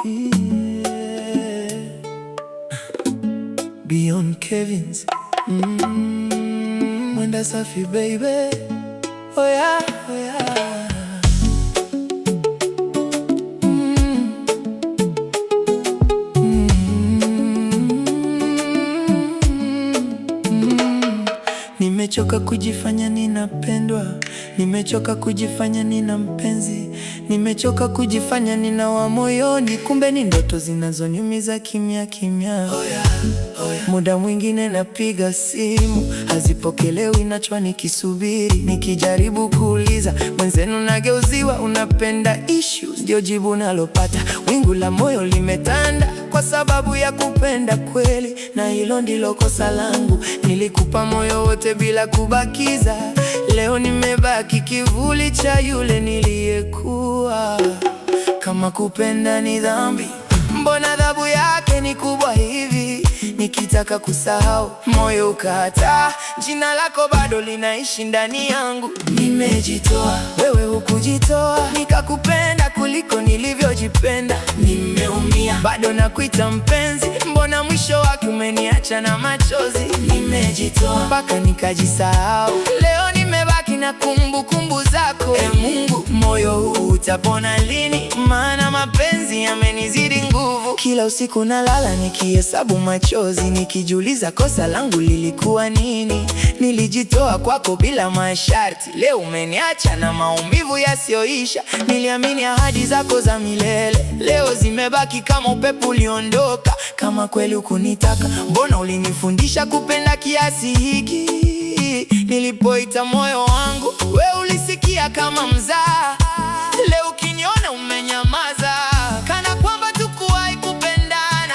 Yeah. Beyond Kevins. Mwenda Safi, baby. Oh yeah, oh yeah. Nimechoka kujifanya ninapendwa, nimechoka kujifanya nina mpenzi, nimechoka kujifanya nina wa moyoni, kumbe ni ndoto zinazoniumiza kimya kimya. Oh yeah, oh yeah. Muda mwingine napiga simu hazipokelewi, nachwa nikisubiri, nikijaribu kuuliza mwenzenu nageuziwa, unapenda issues, ndio jibu nalopata. Wingu la moyo limetanda kwa sababu ya kupenda kweli, na hilo ndilo kosa langu. Nilikupa moyo wote bila kubakiza, leo nimebaki kivuli cha yule niliyekuwa. Kama kupenda ni dhambi, mbona adhabu yake ni kubwa hivi? Nikitaka kusahau, moyo ukata, jina lako bado linaishi ndani yangu. Nimejitoa, wewe hukujitoa, nikakupenda kuliko nilivyojipenda. Nimeumia, bado nakuita mpenzi, mbona mwisho wake umeniacha na machozi? Nimejitoa mpaka nikajisahau, leo nimebaki na kumbukumbu zako. E Mungu, moyo huu utapona lini? Maana mapenzi yamenizidi nguvu. Kila usiku nalala nikihesabu machozi, nikijiuliza kosa langu lilikuwa nini? Nilijitoa kwako bila masharti, leo umeniacha na maumivu yasiyoisha. Niliamini ahadi zako za milele, leo zimebaki kama upepo uliondoka. Kama kweli hukunitaka, mbona ulinifundisha kupenda kiasi hiki? Nilipoita moyo wangu, we ulisikia kama mzaa. Leo ukiniona umenyamaza, kana kwamba tukuwahi kupendana.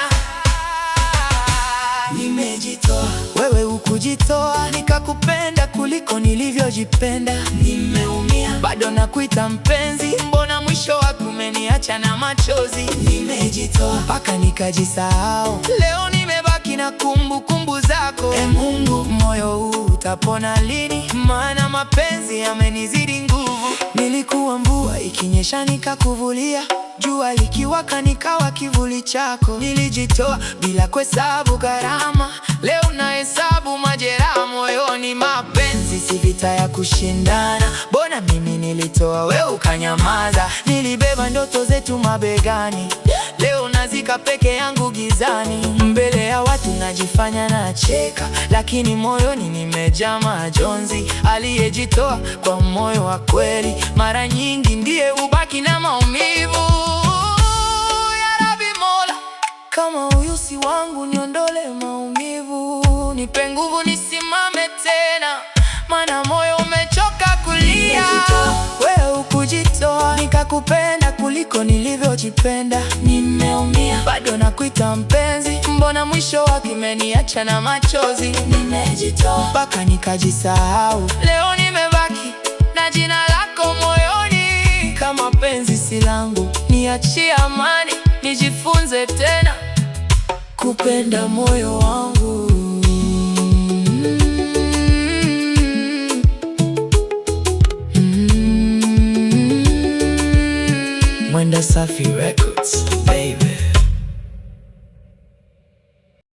Nimejitoa, wewe hukujitoa, nikakupenda kuliko nilivyojipenda. Nimeumia, bado nakuita mpenzi, mbona mwisho wake umeniacha na machozi? Nimejitoa mpaka nikajisahau, leo nimebaki na kumbukumbu zako. E Mungu, moyo huu utapona lini? Maana mapenzi yamenizidi nguvu. Nilikuwa mvua ikinyesha nikakuvulia, jua likiwaka nikawa kivuli chako. Nilijitoa bila kuhesabu gharama, leo nahesabu majeraha moyoni. Mapenzi si vita ya kushindana, mbona mimi nilitoa, wewe ukanyamaza. Nilibeba ndoto zetu mabegani, leo nazika peke yangu gizani. Mbele ya watu najifanya nacheka, lakini moyoni nimejaa majonzi. Aliyejitoa kwa moyo wa kweli, mara nyingi ndiye hubaki na maumivu. Ya Rabbi Mola, kama huyu si wangu, niondole maumivu, nipe nguvu nisimame tena, maana moyo umechoka kulia. Wewe hukujitoa, nikakupenda kuliko nilivyojipenda. Nimeumia, bado nakuita mpenzi, mbona mwisho wake umeniacha na machozi? Nimejitoa mpaka nikajisahau, leo nimebaki na jina lako moyoni. Kama penzi si langu, niachie amani, nijifunze tena kupenda moyo wangu. Mwenda Safi Records.